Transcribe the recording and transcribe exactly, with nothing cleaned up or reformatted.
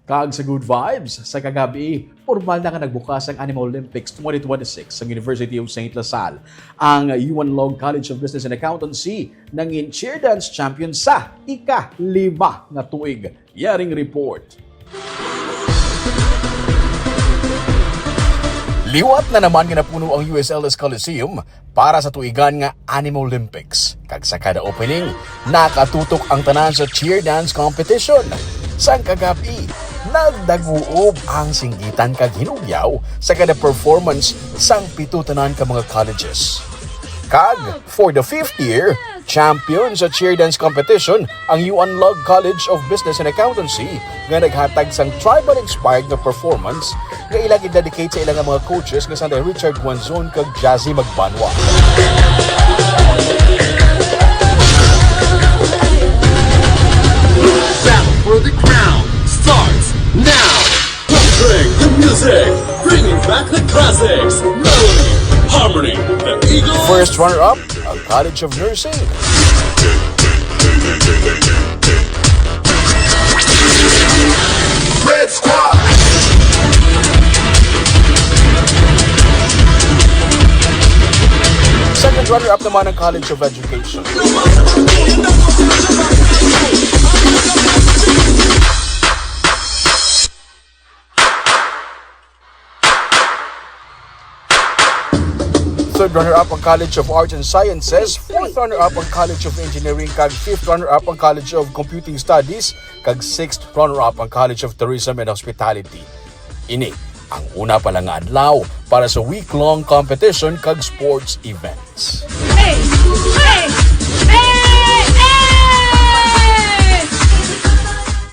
Kag sa good vibes, sa kagabi, formal na nga nagbukas ang Anime Olympics twenty twenty-six sa University of Saint La Salle. Ang Yuan Log College of Business and Accountancy nangin cheer dance champion sa ika-lima nga tuig. Yaring report. Liwat na naman nga napuno ang U S L S Coliseum para sa tuigan nga Anime Olympics. Kag sa kada opening, nakatutok ang tanan sa cheer dance competition. Sang kagabi, nagdaguob ang singgitan kag hinugyaw sa kada performance sang pito tanan ka mga colleges. Kag, for the fifth year, champion sa cheer dance competition ang Yuan Log College of Business and Accountancy nga naghatag sang tribal-inspired nga performance nga ila gidedicate sa ilang mga coaches nga sanday Richard Guanzon kag Jazzy Magbanwa. Battle for the Crown starts now! Playing the music, bringing back the classics. Melody, harmony, the Eagle. First runner-up, ang College of Nursing. Red Squad. Second runner-up naman ang College of Education. Third runner-up ang College of Arts and Sciences, fourth runner-up ang College of Engineering, kag fifth runner-up ang College of Computing Studies, kag sixth runner-up ang College of Tourism and Hospitality. Ini ang una pa lang nga adlaw para sa week-long competition kag sports events. Hey! Hey!